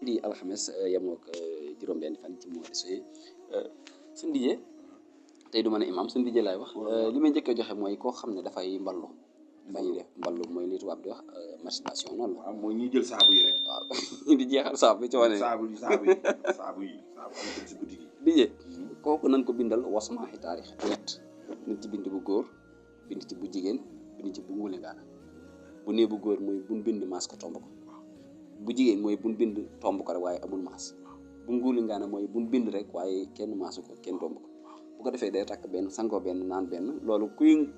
di alxames yemook juróom-benn fan ci mois de juillet suñu dijee tey du ma ne imam suñu dijee laay wax li may njëkkee joxe mooy koo xam ne dafay mballu dafay def mballu mooy li tubaab di wax masturbation noonu la. waaw mooy ñuy jël saabu yi rek. waaw ñu di jeexal saabu ci wane. saabu yi am ci guddi gi. dijee kooku nañ ko bindal wasmaaxi taarix ñett nañ ci bind bu góor bind ci bu jigéen bind ci bu nguli ngaana bu nee bu góor mooy buñ bind maas ko tomb ko bu jigéen mooy buñ bind tomb ko rek waaye amul maas bu nguli ngaana mooy buñ bind rek waaye kenn maasu ko kenn tomb ko bu ko defee day takk benn sangoo benn naan benn loolu kuy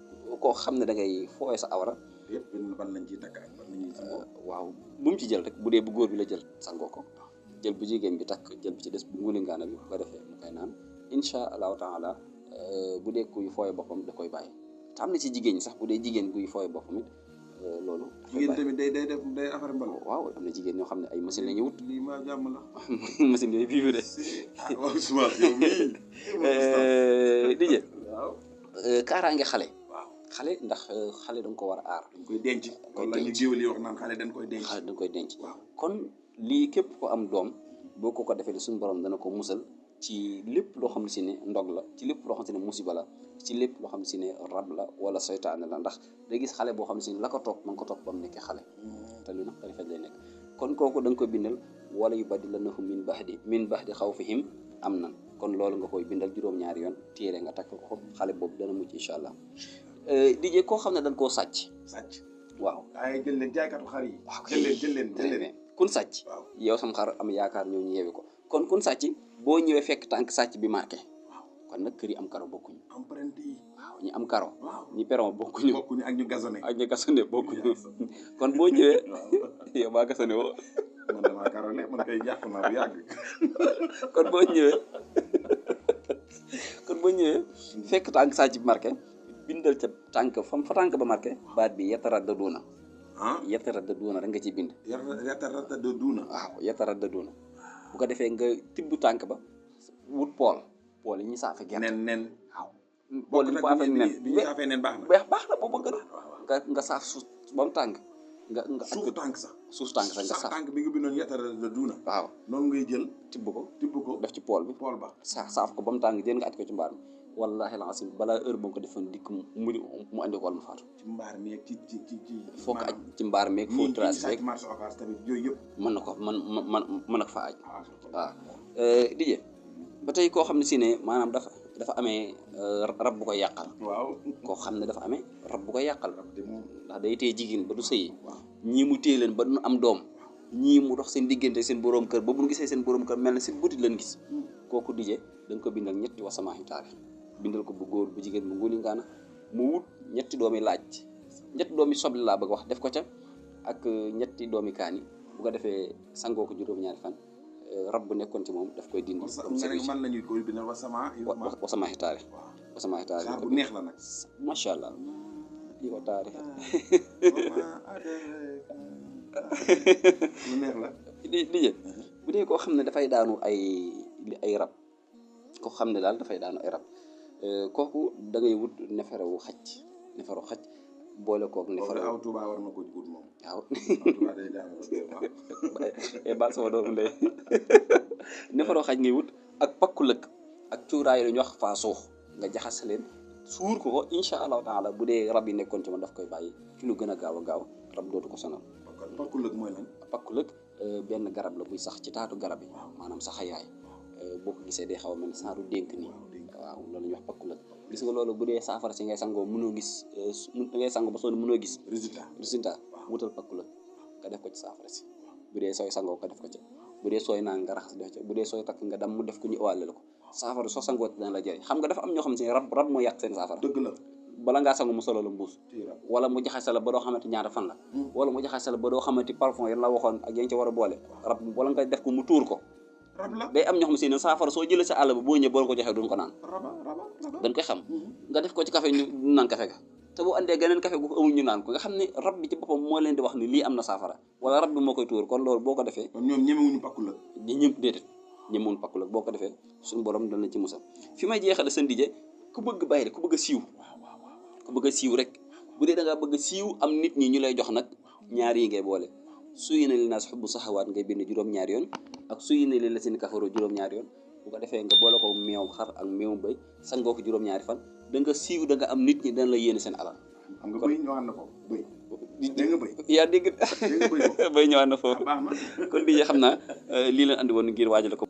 koo xam ne da ngay fooye sa awra yëpp benn ban lañ ciy takk ak ban lañ ciy waaw bu mu ci jël rek bu dee bu góor bi la jël sangoo ko jël bu jigéen bi takk jël bi ci des bu nguli ngaana bi bu ko defee mu koy naan incha allahu taala bu dee kuy fooye boppam da koy bàyyi te am na ci jigéen ñi sax bu dee jigéen guy fooye boppam it loolu jigéen tamit day affaire mbal. waaw am na jigéen ñoo xam ne ay machine la ñuy wut lii ma jàmm la machine yooyu bii de waaw souvent yow mii dijee waaw kaaraange xale waaw xale ndax xale da nga ko war a aar dañ koy denc wala ñu géwél yi wax naan xale dañ koy denc xale da nga koy denc waaw kon lii képp ko am doom boo ko defee suñu borom dana ko musal ci lépp loo xam ne si ne ndog la ci lépp loo xam ne si ne musiba la ci lépp loo xam ne si ne rab la wala seytaane la ndax day gis xale boo xam ne si ne la ko topp ma nga ko topp ba mu nekkee xale te lu nag tarifet lay nekk kon kooku da nga koy bindal wala yu baddi la nahu min baxdi xawfihim am nan kon loolu nga koy bindal juróom-ñaari yoon téere nga takk ko xale boobu dana mucc incha allah dijee koo xam ne dañ koo sàcc waaw ay jël leen jaaykatu xar yi waaw jël leen kun sàcc waaw yow sam xar am yaakaar ñëw ñu yeewi ko kon kun sàcc boo ñëwee fekk tànk sàcc bi marqué kon nag kër yi am karo bokkuñu empreinte yi waaw ñi am karo waaw ñi peron bokkuñu ak ñu gazonné ak ñu gasone bokkuñu kon boo ñëwee yow baa gasone woo man damaa karole man koy yàq naa bu yàgg kon boo ñëwee fekk tànk sàcc bi marqué bindal ca tànk fa tànk ba marqué baat bi yataraddaduuna yataraddaduuna rek nga ciy bind yataraddaduuna waaw yataraddaduuna bu ko defee nga tibb tànk ba wut pool yi ñu saafe gerte nen waaw pool yi ñu saafe nen bi ñu saafee nen baax na baax na boobu nga saaf suuf ba mu tàng nga suuf tànk sax nga saaf tànk bi nga bindoon yataraddaduuna waaw noonu ngay jël tibb ko def ci pool bi ba saaf ko ba mu tàng jël nga aj ko ci mbaar mi wallahi lancim balaa heure boo ko defoon dikk mu andi ko wala mu faatu ci mbaar mi ci foo ko aj ci mbaar meeg foo trace beeg marché Ocass tamit yooyu yëpp mën na ko mën na ko fa aj waaw dijee ba tey koo xam ne si ne maanaam dafa amee rab bu koy yàqal waaw koo xam ne dafa amee rab bu koy yàqal moom ndax day téye jigéen ba du sëyi ñii mu téye leen ba du am doom ñii mu dox seen diggante seen boroom kër ba bu ñu gisee seen boroom kër mel na seen butit leen gis kooku dijee da nga ko bindal ñetti wasamaaxi taarix bindal ko bu góor bu jigéen bu nguli ngaana mu wut ñetti doomi laaj ñetti doomi soble laa bëgg wax def ko ca ak ñetti doomi kaani bu ko defee sangoo ko juróom-ñaari fan rab bu nekkoon ci moom daf koy dindi man la ñuy koy bindal wasamaaxi taarix wasamaaxi taarix bu neex la nag macha allah di ko taarix lu neex la dijee bu dee koo xam ne dafay daanu ay rab koo xam ne daal dafay daanu ay rab kooku da ngay wut neferewu xaj boole koog nefere aw Tuuba war na ko wut moom waaw Tuuba day daanu baal sama doomu ndey neferewu xaj ngay wut ak pakku lëkk ak cuuraay lu ñu wax faa suux nga jaxase leen suur ko incha allahu taala bu dee rab yi nekkoon ci man daf koy bàyyi ci lu gën a gaaw rab dootu ko sonal pakku lëkk mooy lan pakku lëkk benn garab la buy sax ci taatu garab yi maanaam saxayaay boo ko gisee day xaw a mel ni saaru dénk nii waaw loolu ñuy wax pakku lëkk gis nga loolu bu dee saafara si ngay sangoo mënoo gis ngay sangoo ba sonn mënoo gis résultat wutal pakku lëkk nga def ko ci saafara si bu dee sooy sangoo nga def ko ca bu dee sooy naan nga raxas def ca bu dee sooy takk nga dam mu def ko ñu ëwaale la ko saafara soo sangoo dana la jëriñ xam nga dafa am ñoo xam ne rab moo yàq seen saafara dëgg la bala ngaa sangu mu solo la mbuus wala mu jaxase la ba doo xamante ñaata fan la wala mu jaxase la ba doo xamante parfum yan la waxoon ak yéen ci war a boole rab wala nga def ko mu tuur ko rab la day am ñoo xam ne si ne saafara soo jëlee sa àll ba boo ñëwee boo ko joxee duñ ko naan dañ koy xam nga def ko ci café ñu naan café ga te boo andee geneen café gu amuñ ñu naan ko nga xam ne rab bi ci boppam moo leen di wax ni lii am na saafara wala rab bi moo koy tuur kon loolu boo ko defee ñoom ñemewuñu pakku la déedéet ñemewuñu pakku la boo ko defee suñu borom dana ci musal fi may jeexale seen dijee ku bëgg bayre ku bëgg a siiw ku bëgg a siiw rek bu dee da ngaa bëgg a siiw am nit ñi ñu lay jox nag ñaar yi ngay boole suyyina linnaas hubbu sahawaat ngay bind juróom-ñaari yoon ak suyyina lillaziina kafaru juróom-ñaari yoon bu ko defee nga boole ko meewum xar ak meewum bëy sangoo ko juróom-ñaari fan da nga siiw da nga am nit ñi dana la yéene seen alal. xam nga bëy ñëwaat na foofu bëy. dégg nga bëy. yaa dégg dégg nga bëy bëy ñëwaat na foofu baax na. kon di xam naa lii leen andi woon ngir waajal ko.